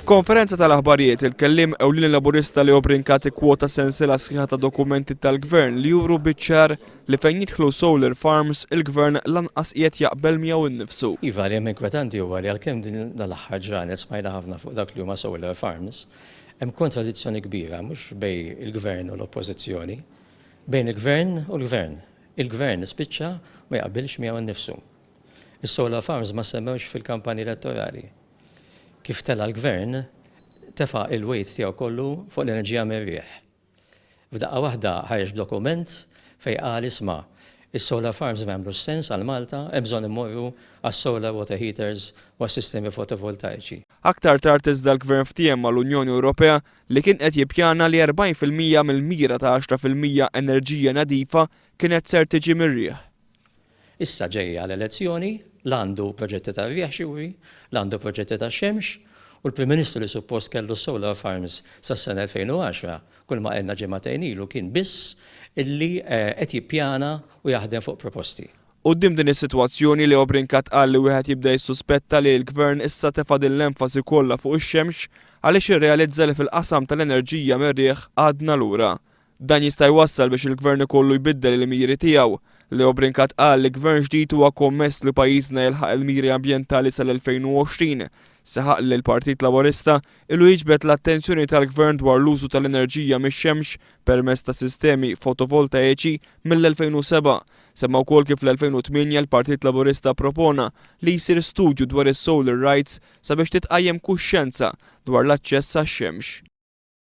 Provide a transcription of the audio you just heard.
F'konferenza tal-aħbarijiet, il-kelliem ewlieni Laburista Leo Brincat ikkwota sensiela sħiħa ta' dokumenti tal-Gvern li juru biċ-ċar li fejn jidħlu solar farms il-Gvern lanqas qiegħed jaqbel miegħu nnifsu. Iva, li hemm inkwetanti huwa li għalkemm din l-aħħar ġranet smajna ħafna fuq dak li huma solar farms, hemm kontradizzjoni kbira mhux bejn il-Gvern u l-Oppożizzjoni, bejn il-Gvern u l-Gvern. Il-Gvern spiċċa ma jaqbilx miegħu nnifsu. Is-solar farms ma semmewx fil-kampanja elettorali. Kif tela' l-Gvern, tefa' il-weight tiegħu kollu fuq l-enerġija mir-riħ. F'daqqa waħda ħareġ b'dokument fejn qal isma', is-solar farms ma jagħmlux sens għal Malta, hemm bżonn immorru għas-solar water heaters u għas-sistemi fotovoltaiċi. Aktar tard iżda l-Gvern ftiehem mal-Unjoni Ewropea li kien qed jippjana li 40% mill-mira ta' 10% enerġija nadifa kienet ser tiġi mir-riħ. Issa ġejja l-elezzjoni, la għandu proġetti tar-riħ x'juri, la għandu proġetti tax-xemx, u l-Prim Ministru li suppost kellu s-solar farms sas-sena 2010, kull ma qalna ġimagħtejn ilu kien biss illi qed jippjana u jaħdem fuq proposti. Quddiem din is-sitwazzjoni, Leo Brincat qal li wieħed jibda jissuspetta li l-Gvern issa tefa' din l-enfasi kollha fuq ix-xemx għaliex irrealizza li fil-qasam tal-enerġija mir-riħ għadna lura. Dan jista' jwassal biex il-Gvern ikollu jbiddel il-miri tiegħu. Leo Brincat qal li Gvern ġdid huwa kommess li pajjiżna jilħaq il-miri ambjentali sal-2020. Saħaq li l-Partit Laburista ilu jiġbed l-attenzjoni tal-Gvern dwar l-użu tal-enerġija mix-xemx permezz ta' sistemi fotovoltaiċi mill-2007. Semma wkoll kif fl-2008 l-Partit Laburista ppropona li jsir studju dwar is-solar rights sabiex titqajjem kuxjenza dwar l-aċċess għax-xemx.